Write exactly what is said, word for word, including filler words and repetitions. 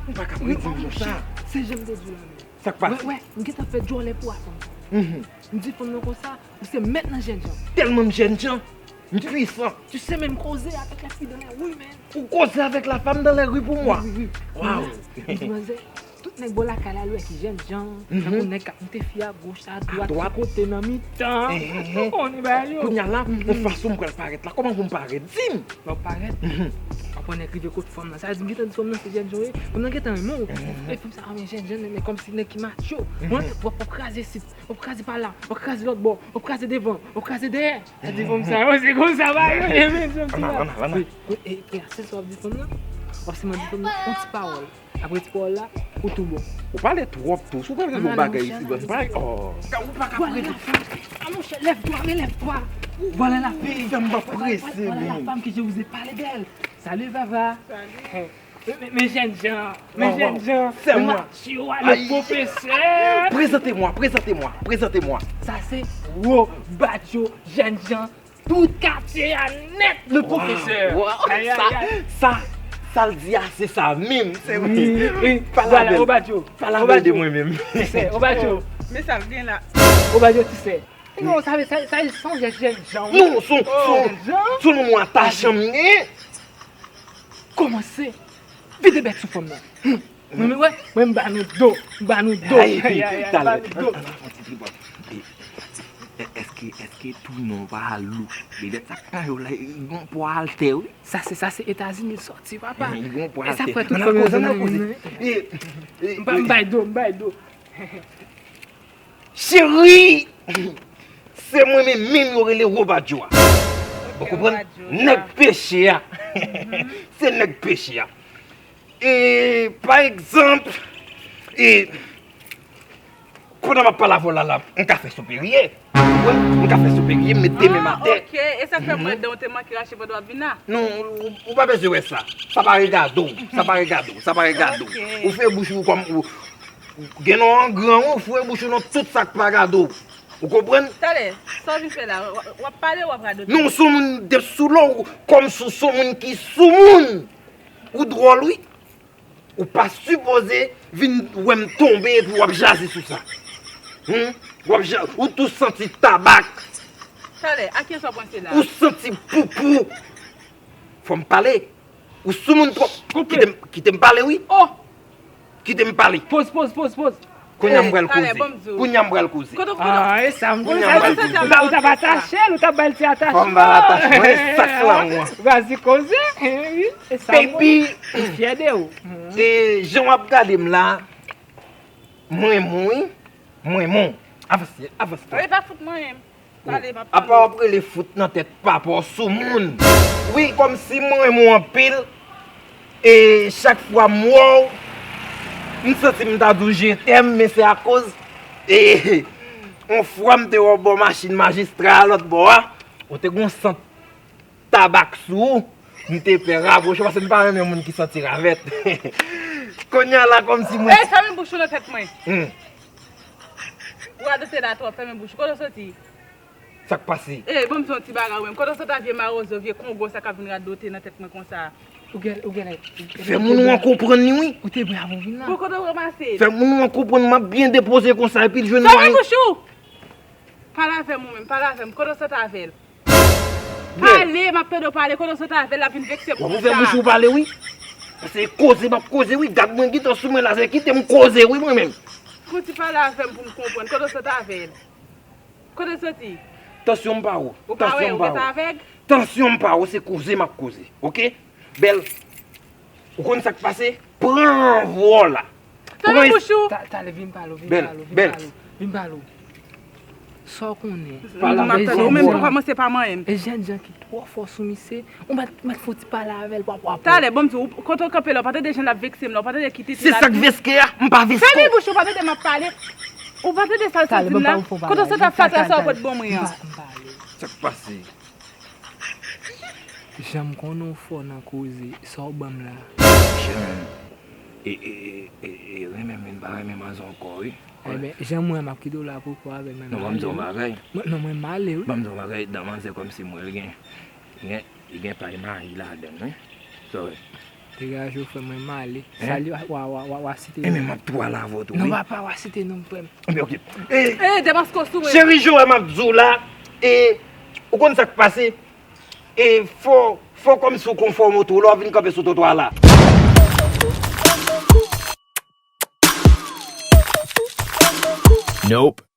Ou pa ka predi m konsa. Se jan m te di w la menm. Sa k pase? Wè, wè, m gentan fè djòlè pou a fanm. Mhm. M di fanm nan konsa, ou se mèt nan jènjan. Tèlman m jènjan, m pwisan. Tu sais même causer avec les filles dans les rues, man. Ou causer avec la femme dans les rues pour moi? Wi, wi, wi. Wow. M di manzè, tout nèg bò lakay la, l wè ki jènjan, tankou nèg k ap moute fi a goch, a dwat, sou kote, nan mitan. Ou konnen bagay yo. Kounye a la, yon fason m pral parèt la. Kòman pou m parèt? Di m. Lè w parèt, w ap wè nèg rive kot fanm nan. Sa vle di m gentan di fanm nan se jènjan w ye. Fanm nan gentan renmen w. E fanm sa renmen jènjan, men kòmsi nèg ki macho. W ap, w ap kraze isit, w ap kraze pa la, w ap kraze lòt bò, w ap kraze devan, w ap kraze dèyè. Sa vle di fanm sa yo, se konsa bagay yo ye, men fanm sa. Ann al, ann al, ann al. E, e, e, se sa w ap di fanm nan? W ap sèlman di fanm nan yon ti pawòl. Apre ti pawòl la, ou tou bon. Ou pale twòp tou. Si w pral regle yon bagay isi, bon, pa, oh. Ou pa ka predi. Voilà la femme. Ah, mon cher, lève-toi, mais lève-toi. Voilà la femme. Fè m pa prese, men. Voilà la femme que je vous ai parlé d'elle. Salut, Vava. Salut. Men, men, men jènjan, men jènjan, men macho a, le professeur. Présentez-moi, présentez-moi, présentez-moi. Sa se Robacho, jènjan tout katye a nèt, le professeur. Wow, sa, sa, sa l di a, se sa menm, se vre. Pale avè l. Pale avè l de mwen menm. Ti sè, Robacho. Men sa l gen la. Robacho, ti sè. Non, sa, sa, sa, se yon jènjan. Non, se yon, se yon, se yon nonm atachan m ye. Kòmanse vide bèt sou fanm nan. Mwen, mwen, mwen, m ba nou do, m ba nou do. Ay, ay, ay, talè. M ba nou do. Ann, ann, ann, fè yon ti tripòt. E, e, èske, èske tou non pa al lou? Bèt sa k pa yo la, yon pwa altè, wi. Sa se, sa se Etazini l sòti, papa. Yon pwa altè. E sa fè tout fanm yo koze nan koze. M bay do, m bay do. Cheri, se mwen menm menm yo rele Robacho a. Ou konprann? Nèg peche a. Se nèg peche a. E, pa egzanp, e, pandan m ap pale avè w la, la, m ka fè soperye. Ou konprann? M ka fè soperye, m mete men m atè. Ah, ok. E sa k fè mwen dan w te manke rache pandan w ap vin la. Non, ou, ou pa bezwen wè sa. Sa pa regade w. Sa pa regade w. Sa pa regade w. Ok. Ou fè bouch ou kòm ou, gen nan w an gran, ou foure bouch ou nan tout sa k pa gade w. Ou konprann? Talè, sa w vin fè la? W, w ap pale, w ap radote? Non, w se yon moun de sou lò, ou, kòm si w se yon moun ki sou moun. Ou dwòl, wi. Ou pa sipoze vin wè m tonbe epi w ap jaze sou sa. Hum? W ap ja-, ou tou santi tabak. Talè, a kiyès w ap panse la? Ou santi poupou. Fò m pale. Ou sou moun twòp. Koupe. Kite m, kite m pale, wi. Oh! Kite m pale. Poz, poz, poz, poz. Kounye a m pral koze. Kounye a m pral koze. Ah, e sa m konnen. Ou t ap atache l, ou t ap ba l ti atachman. Fò m ba l atachman. E sa k lan mwen. Vas-y, koze. Wi, e sa m konnen. Baby. M fyè de ou. E jan w ap gade m la, mwen, mwen, mwen, mwen. Avanse, avanse. Ou pa fout mwen. Apa w ap rele fout nan tèt papa w sou moun. Wi, kòmsi m renmen w anpil. E chak fwa m wè w, m santi m ta di w je t'aime, men se akoz, e, yon fwa m te wè w bò machin majistra a lòt bò a, ou te gon sant tabak sou ou, m te pè rapwoche w paske m pa renmen moun ki santi ravèt. Kounye a la kòmsi mwen. Ey, fèmen bouch ou nan tèt mwen. Ou radote la twòp, fèmen bouch ou. Kote w soti? Sa k pase? Ey, ban m di w yon ti bagay ou menm. Kote w soti a vye mawozo, vye kongo sa k ap vin radote nan tèt mwen konsa? Ou gen, ou gen. Fè moun ou an konprann li, wi. Ou te bwè avan w vin la. Bon, kote w ranmase l? Fè moun ou an konprann m ap byen depoze konsa epi l jwenn mwen. Fèmen bouch ou! Pale avè m ou menm, pale avè m. Kote w sot avè l? Pale, m ap tande w pale, kote w sot avè l, l ap vin vekse m konsa. W ap ouvè bouch ou pale, wi. Se koze m ap koze, wi. Gad mwen gentan sou mwen la, se kite m koze, wi, mwen menm. Fouti pale avè m pou m konprann, kote w sot avè l? Kote l soti? Tansyon m pa wo. Ou pa wè, ou gentan avèg? Tansyon m pa wo, se koze m ap koze, oke? Bèl, ou konn sa k pase? Pran anvòl la. Fèmen bouch ou. Ta-, talè, vin pale w, vin pale w, vin pale w, vin pale w. Sa w konnen? Pale avè l. Ou menm tou kòmanse pa manyen m. E jènjan ki twò fò sou misye. Ou mèt, mèt fouti pale avè l, w ap, w ap. Talè, bon, m di w, kote w kanpe la, w pa tande jan l ap vekse m la, w pa tande kite ti la. Se sa k veske a, m pa veske w. Fèmen bouch ou, w pa tande m ap pale. Ou pa tande sa l sot di m la? Kote w sot ap fatra sa w pot ban mwen an? M pale. Sa k pase? Jan m konnen w fò nan koze, sa w ban m la? Jan, e, e, e, e, e, renmen m vin pa renmen manzè ankò, wi. Ebyen, jan m wè m ap kite w la pou kò avè m, mwen m ale, wi. Non, ban m di w yon bagay. Mwen, non, mwen m ale, wi. Ban m di w yon bagay, dan manzè kòmsi m wè l gen, gen, li gen pay mayi ladan l, wi. Sa w wè? Degaje w, frè m, mwen m ale. Hein? Sali, wa, wa, wa, wa, wa site E men non. M ap tou ale avè w tou Non, wi. Papa, wa site non m, frè m. Ebyen ok. E E, Demaskòs tou mwen. Cheri, jan w wè m ap di w la, e ou konn sa k pase? E fò, fò kòmsi w konfòme w tou lè w vin kanpe sou twotwa la. Nope.